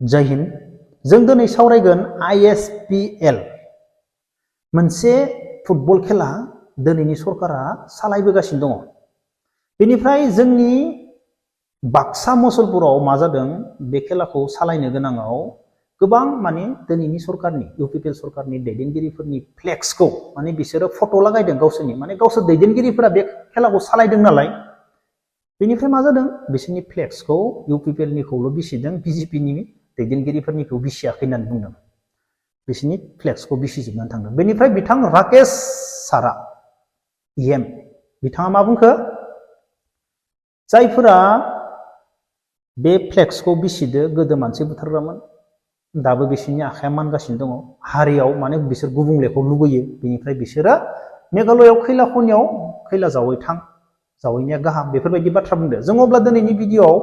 जय हिन्द। जों दिनै सावरायगोन ISPL मोनसे फुटबल खेला दिनैनि सरकारा सालायबोगासिनो दङ। बेनिफ्राय जोंनि बाक्सा मसलपुराव मा जादों, बे खेलाखौ सालायनो गोनाङाव गोबां दिनैनि सरकारनि UPPL सरकारनि दैदेनगिरिफोरनि फ्लेक्सखौ बिसोरो फट' लागायदों गावसोरनि, गावसोर दैदेनगिरिफोरा बे खेलाखौ सालायदों नालाय। बेनिफ्राय मा जादों, बिसोरनि फ्लेक्सखौ UPPL निखौल' बिसिदों, BJP नि दैदेनगिरिफोरनिखौ बिसियाखै होननानै बुंदों। बिसोरनि फ्लेक्सखौ बिसिजोबनानै थांदों। बेनिफ्राय बिथां राकेश सारा बिथाङा मा बुंखो, जायफोरा बे फ्लेक्सखौ बिसिदो गोदो मानसि बुथारग्रामोन, दाबो बिसोरनि आखाया मानगासिनो दङ। हारियाव बिसोर गुबुंलेखौ लुबैयो। बेनिफ्राय बिसोरो मेघालयआव खैला खनियाव खैला जावैनाया गाहाम, बेफोरबायदि बाथ्रा बुंदों। जों अब्ला दिनैनि भिडिअआव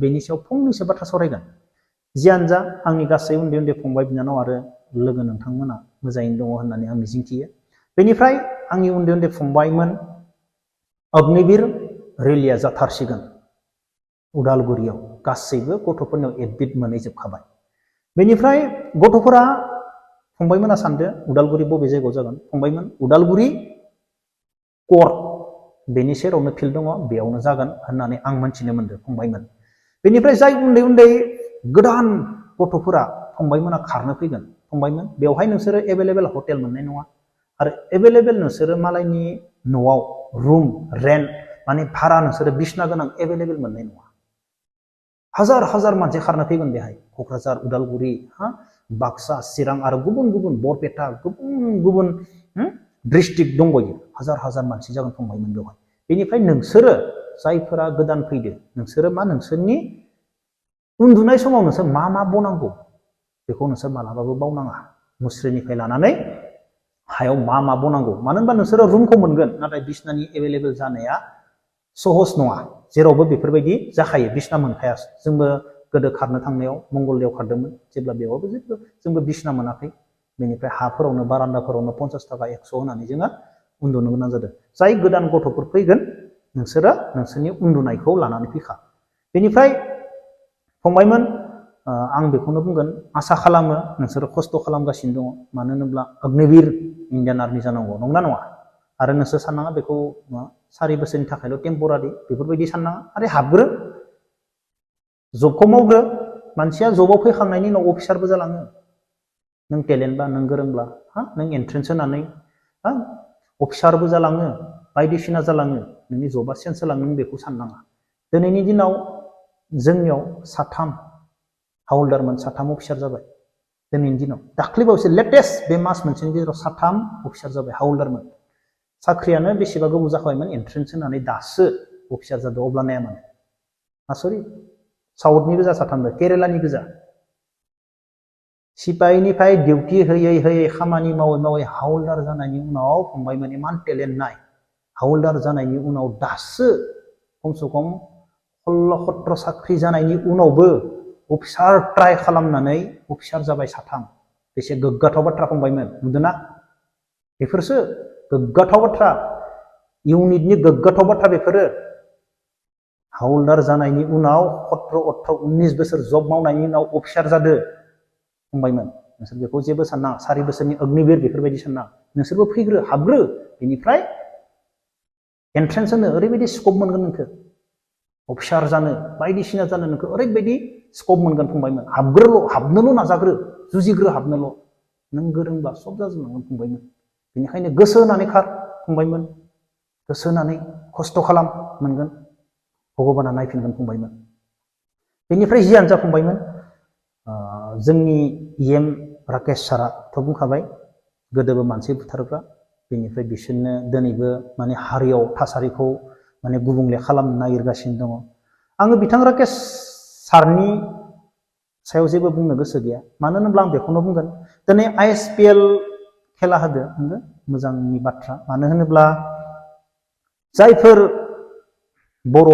बेनि सायाव फंनैसो बाथ्रा सावरायगोन। जियानो जा, आंनि गासै उन्दै उन्दै फंबाय बिनानाव आरो लोगो नोंथांमोना मोजाङैनो दङ होननानै आं मिजिंथियो। बेनिफ्राय आंनि उन्दै उन्दै फंबायमोन, अग्निवीर रेलिया जाथारसिगोन उदालगुरियाव। गासैबो गथ'फोरनाव एडमिट मोनहैजोबखाबाय। बेनिफ्राय गथ'फोरा, फंबायमोना सानदो उदालगुरि बबे जायगायाव जागोन। फंबायमोन, उदालगुरि कर्ट, बेनि सेरावनो फिल्ड दङ, बेयावनो जागोन होननानै आं मोनथिनो मोनदों फंबायमोन। बेनिफ्राय जाय उन्दै उन्दै गोदान गथ'फोरा फंबायमोना खारनो फैगोन, फंबायमोन बेवहाय नोंसोरो एभेलेबेल हटेल मोननाय नङा, आरो एभेलेबेल नोंसोरो मालायनि न'आव रुम रेन्ट भारा नोंसोरो बिसना गोनां एभेलेबेल मोननाय नङा। हाजार हाजार मानसि खारनो फैगोन बेहाय, क'क्राझार, उदालगुरि, बाक्सा, चिरां आरो गुबुन गुबुन बरपेटा, गुबुन गुबुन डिस्ट्रिक्ट दंबायो। हाजार हाजार मानसि जागोन फंबायमोन बेवहाय। बेनिफ्राय नोंसोरो जायफोरा गोदान फैदो, नोंसोरो नोंसोरनि उन्दुनाय समाव नोंसोर मा मा बनांगौ बेखौ नोंसोर मालाबाबो बावनाङा। मुस्रिनिफ्राय लानानै हायाव मा मा बनांगौ। मानो होनबा नोंसोरो रुमखौ मोनगोन, नाथाय बिसनानि एभेलेबेल जानाया सहस नङा। जेरावबो बेफोरबायदि जाखायो, बिसना मोनखाया। जोंबो गोदो खारनो थांनायाव मंगलदैयाव खारदोंमोन, जेब्ला बेयावबो जोंबो बिसना मोनाखै। बेनिफ्राय हाफोरावनो बारान्दाफोरावनो 50 थाखा 100 होनानै जोङो उन्दुनो गोनां जादों। जाय गोदान गथ'फोर फैगोन, नोंसोरो नोंसोरनि उन्दुनायखौ लानानै फैखा। बेनिफ्राय फंबायमोन, आं बेखौनो बुंगोन, आसा खालामो नोंसोरो खस्थ' खालामगासिनो दङ। मानो होनोब्ला अग्निवीर इण्डियान आर्मि जानांगौ, नंगौना नङा? आरो नोंसोर साननाङा बेखौ 4 बोसोरनि थाखायल' टेम्परारि, बेफोरबायदि साननाङा। आरो हाबग्रो, जबखौ मावग्रो। मानसिया जबाव फैखांनायनि उनाव अफिसारबो जालाङो। नों टेलेन्टबा, नों गोरोंब्ला, नों एन्ट्रेन्स होनानै अफिसारबो जालाङो, बायदिसिना जालाङो। नोंनि जबा चेन्ज जालाङो, नों बेखौ साननाङा। दिनैनि दिनाव जोंनियाव 3 हावलदारमोन, 3 अफिसार जाबाय दिनैनि दिनाव। दाख्लैबावैसो लेटेस्ट बे मास मोनसेनि गेजेराव 3 अफिसार जाबाय, हावलदारमोन। साख्रियानो बेसेबा गोबाव जाखाबायमोन, एन्ट्रेन्स होनानै दासो अफिसार जादों। अब्ला नाया मानो आसरित। साउथनि गोजा 3, केरेलानि गोजा। सिपाहिनिफ्राय डिउटि होयै होयै खामानि मावै मावै हावलदार जानायनि उनाव फंबायमोन इमान टेलेन्ट नाय, हावलदार जानायनि उनाव दासो खमसे खम 16-17 साख्रि जानायनि उनावबो अफिसार ट्राइ खालामनानै अफिसार जाबाय 3। बेसे गोग्गाथाव बाथ्रा फंबायमोन, नुदोंना? बेफोरसो गोग्गाथाव बाथ्रा, इउनिटनि गोग्गाथाव बाथ्रा बेफोरो। हावलदार जानायनि उनाव 17, 18, 19 बोसोर जब मावनायनि उनाव अफिसार जादो फंबायमोन। नोंसोर बेखौ जेबो साननाङा, 4 बोसोरनि अग्निवीर बेफोरबायदि साननाङा। नोंसोरबो फैग्रो, हाबग्रो। बेनिफ्राय एन्ट्रेन्स होनो ओरैबायदि स्कप मोनगोन नोंखो, अफिसार जानो, बायदिसिना जानो नोंखो ओरैबायदि स्कप मोनगोन फंबायमोन। हाबनोल' नाजाग्रो, जुजिग्रो, हाबनोल'। नों गोरोंब्ला सब जाजोबलांगोन फंबायमोन। बेनिखायनो गोसो होनानै खार फंबायमोन, गोसो होनानै खस्थ' खालाम, मोनगोन। भगबाना नायफिनगोन फंबायमोन। बेनिफ्राय जियानो जा फंबायमोन, जोंनि राकेश साराथ' बुंखाबाय, गोदोबो मानसि बुथारग्रा। बेनिफ्राय बिसोरनो दिनैबो हारियाव थासारिखौ गुबुंले खालामनो नागिरगासिनो दङ। आङो बिथां राकेश सारनि सायाव जेबो बुंनो गोसो गैया। मानो होनोब्ला आं बेखौनो बुंगोन, दिनै ISPL खेला होदो, मोजांनि बाथ्रा। मानो होनोब्ला जायफोर बर'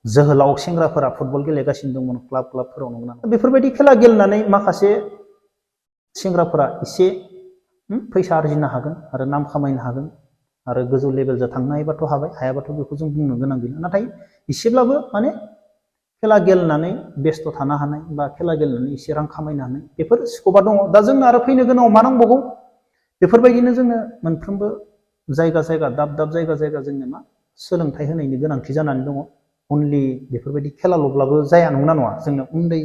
जोहोलाव सेंग्राफोरा फुटबल गेलेगासिनो दंमोन क्लाबफोराव, नंगौना? बेफोरबायदि खेला गेलेनानै माखासे सेंग्राफोरा एसे फैसा आरजिनो हागोन आरो नाम खामायनो हागोन आरो गोजौ लेभेलजों थांनो हायोबाथ' हाबाय, हायाबाथ' बेखौ जों बुंनो गोनां गैला। नाथाय एसेब्लाबो खेला गेलेनानै बेस्थ' थानो हानाय बा खेला गेलेनानै एसे रां खामायनो हानाय बेफोर स्कपा दङ। दा जोंनो आरो फैनो गोनाङाव मा नांबावगौ बेफोरबायदिनो जोंनो मोनफ्रोमबो जायगा जायगा दाब दाब जायगा जायगा जोंनो मा सोलोंथाइ होनायनि गोनांथि जानानै दङ। अनलि बेफोरबायदि खेलाल'ब्लाबो जाया, नंगौना नङा? जोंनो उन्दै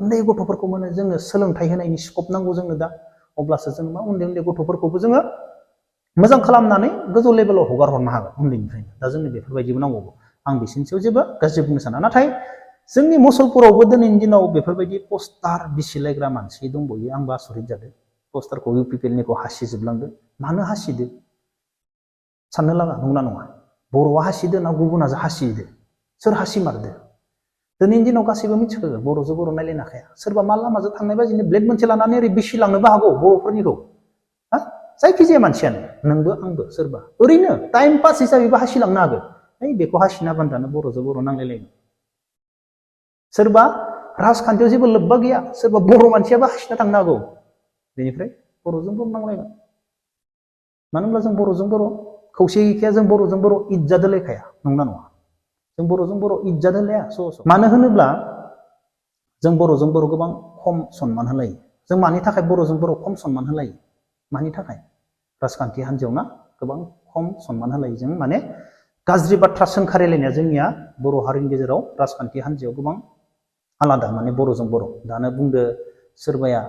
उन्दै गथ'फोरखौ माने जोंनो सोलोंथाइ होनायनि स्कप नांगौ जोंनो दा। अब्लासो जों मा उन्दै उन्दै गथ'फोरखौबो जोङो मोजां खालामनानै गोजौ लेभेलाव हगार हरनो हागोन उन्दैनिफ्रायनो। दा जोंनो बेफोरबायदिबो नांगौ। आं बिसिनि सायाव जेबो गाज्रि बुंनो साना। नाथाय जोंनि मुसलपुरावबो दिनैनि दिनाव बेफोरबायदि पस्टार बिसिलायग्रा मानसि दंबयो। आंबो आसरित जादों। पस्टारखौ UPPLनिखौ हासिजोबलांदो। मानो हासिदो? साननो लागा, नंगौना नङा? बर'आ हासिदो ना गुबुना हासिदो? सोर हासिमारदो? दिनैनि दिनाव गासैबो मिथिखो बर'जों बर' नायलायनो हाखाया। सोरबा मा लामाजों थांनाय बायदिनो ब्लेड मोनसे लानानै ओरै बिसिलांनोबो हागौ बर'फोरनिखौ। हा? जायखिजाया मानसियानो, नोंबो आंबो सोरबा ओरैनो टाइम पास हिसाबैबो हासिलांनो हागौ। बेखौ हासिना बान्दानो बर'जों बर' नांलायलायनो। सोरबा राजखान्थियाव जेबो लोब्बा गैया, सोरबा बर' मानसियाबो हासिना थांनो हागौ। बेनिफ्राय बर'जों बर' नांलायगोन। मानो होनब्ला जों बर'जों बर' खौसे गैखाया, जों बर'जों बर' इज्जात होलायखाया, नंगौना नङा? जों बर'जों बर' इज्जात होलाया स'। मानो होनोब्ला जों बर'जों बर' गोबां खम सनमान होलायो। जों मानि थाखाय बर'जों बर' खम सनमान होलायो? मानि थाखाय? राजखान्थि हान्जायाव ना गोबां खम सनमान होलायो जों। माने गाज्रि बाथ्रा सोंखारिलायनाया जोंनिया बर' हारिनि गेजेराव राजखान्थि हान्जायाव गोबां आलादा, माने बर'जों बर'। दानो बुंदो सोरबाया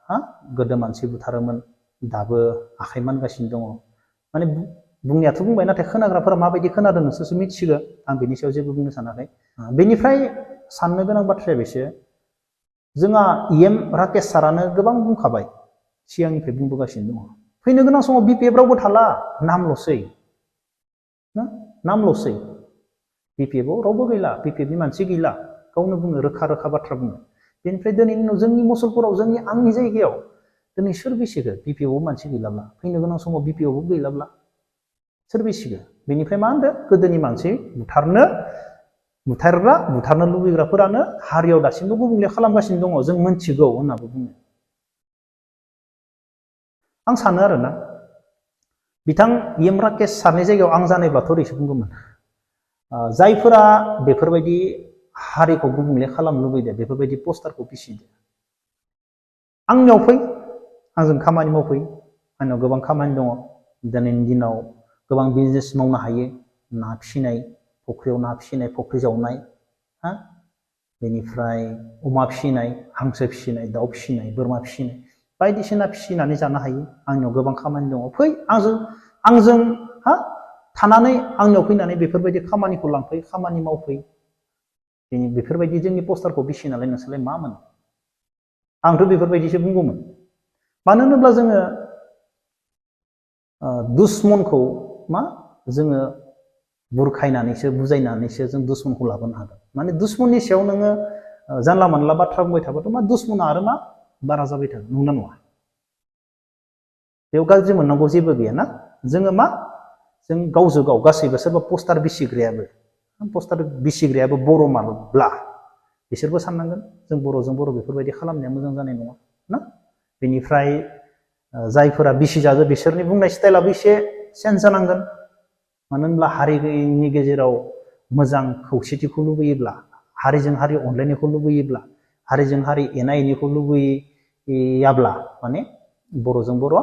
हा गोदो मानसि बुथारोमोन, दाबो आखाइ मानगासिनो दङ। माने बुंनायाथ' बुंबाय, नाथाय खोनाग्राफोरा माबायदि खोनादों नोंसोरसो मिथिगौ। आं बेनि सायाव जेबो बुंनो सानाखै। बेनिफ्राय साननो गोनां बाथ्राया बेसो, जोंहा EM राकेश सारानो गोबां बुंखाबाय, सिगांनिफ्राय बुंबोगासिनो दङ। फैनो गोनां समाव BPF रावबो थाला, नामल'सै ना, नामल'सै। BPF आव रावबो गैला, BPF नि मानसि गैला। गावनो बुङो, रोखा रोखा बाथ्रा बुङो। बेनिफ्राय दिनैनि उनाव जोंनि मुसलपुराव, आंनि जायगायाव दिनै सोर बेसेगो BPF आव मानसि गैलाब्ला, फैनो गोनां समाव BPF आवबो गैलाब्ला सोर बेसेगो? बेनिफ्राय मा होनदों? गोदोनि मानसि बुथारनो लुबैग्राफोरानो हारियाव दासिमबो गुबुंले खालामगासिनो दङ, जों मोनथिगौ होननाबो बुङो। आं सानो आरोना, बिथां EM राकेश सारनि जायगायाव आं जानायब्लाथ' ओरैसो बुंगौमोन, जायफोरा बेफोरबायदि हारिखौ गुबुंले खालामनो लुबैदों, बेफोरबायदि पस्टारखौ बिसिदो, आंनियाव फै, आंजों खामानि मावफै। आंनाव गोबां खामानि दङ। दिनैनि दिनाव गोबां बिजनेस मावनो हायो। ना फिसिनाय, फुख्रियाव ना फिसिनाय, फुख्रि जावनाय, हा बेनिफ्राय अमा फिसिनाय, हांसो फिसिनाय, दाउ फिसिनाय, बोरमा फिसिनाय, बायदिसिना फिसिनानै जानो हायो। आंनियाव गोबां खामानि दङ। फै, आंजों हा थानानै आंनियाव फैनानै बेफोरबायदि खामानिखौ लांफै, खामानि मावफै। बेफोरबायदि जोंनि पस्टारखौ बिसि नालाय नोंसोरलाय मा मोनो? आंथ' बेफोरबायदिसो बुंगौमोन। मानो होनोब्ला जोङो दुश्मनखौ जोङो बुरखायनानैसो, बुजायनानैसो जों दुश्मनखौ लाबोनो हागोन। माने दुश्मननि सायाव नोङो जानला मानला बाथ्रा बुंबाय थाबाथ' दुश्मना आरो बारा जाबाय थागोन, नंगौना नङा? बेयाव गाज्रि मोननांगौ जेबो गैयाना। जों गावजों गाव गासैबो, सोरबा पस्टार बिसिग्रायाबो बर' माब्ला बिसोरबो साननांगोन, जों बर'जों बर' बेफोरबायदि खालामनाया मोजां जानाय नङा ना। बेनिफ्राय जायफोरा बिसिजादो बिसोरनि बुंनाय स्टाइलाबो एसे चेन्ज जानांगोन। मानो होनब्ला हारिनि गेजेराव मोजां खौसेथिखौ लुबैयोब्ला, हारिजों हारि अनलायनायखौ लुबैयोब्ला, हारिजों हारि एना एनिखौ लुबैयाब्ला, माने बर'जों बर'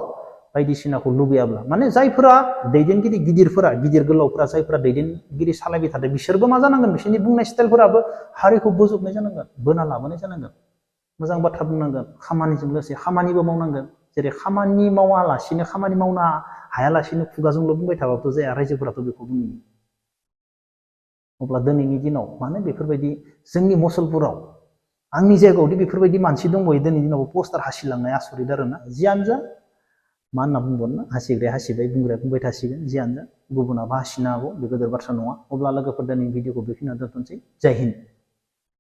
बायदिसिनाखौ लुबैयाब्ला, माने जायफोरा दैदेनगिरि गिदिर गोलावफोरा जायफोरा दैदेनगिरि सालायबाय थादों, बिसोरबो मा जानांगोन? बिसोरनि बुंनाय स्टाइलफोराबो हारिखौ बोजबनाय जानांगोन, बोना लाबोनाय जानांगोन। मोजां बाथ्रा बुंनांगोन, खामानिजों लोगोसे खामानिबो मावनांगोन। जेरै खामानि मावालासिनो, खामानि मावनो हायालासिनो खुगाजोंल' बुंबाय थाबाथ' जाया, रायजोफोराथ' बेखौ बुङो। अब्ला दिनैनि दिनाव मानो बेफोरबायदि जोंनि मुसलपुराव, आंनि जायगायावदि बेफोरबायदि मानसि दंबयो, दिनैनि दिनाव पस्टार हासिलांनाय आसरित आरोना। जियानो जा, मा होनना बुंबावनो, हासिग्राया हासिबाय, बुंग्राया बुंबाय थासिगोन। जियानो जा, गुबुनाबो हासिनो हागौ, बे गोदोर बाथ्रा नङा। अब्ला लोगोफोर, दिनैनि भिडिअखौ बेखिनियाव दोनथ'नोसै। जय हिन्द।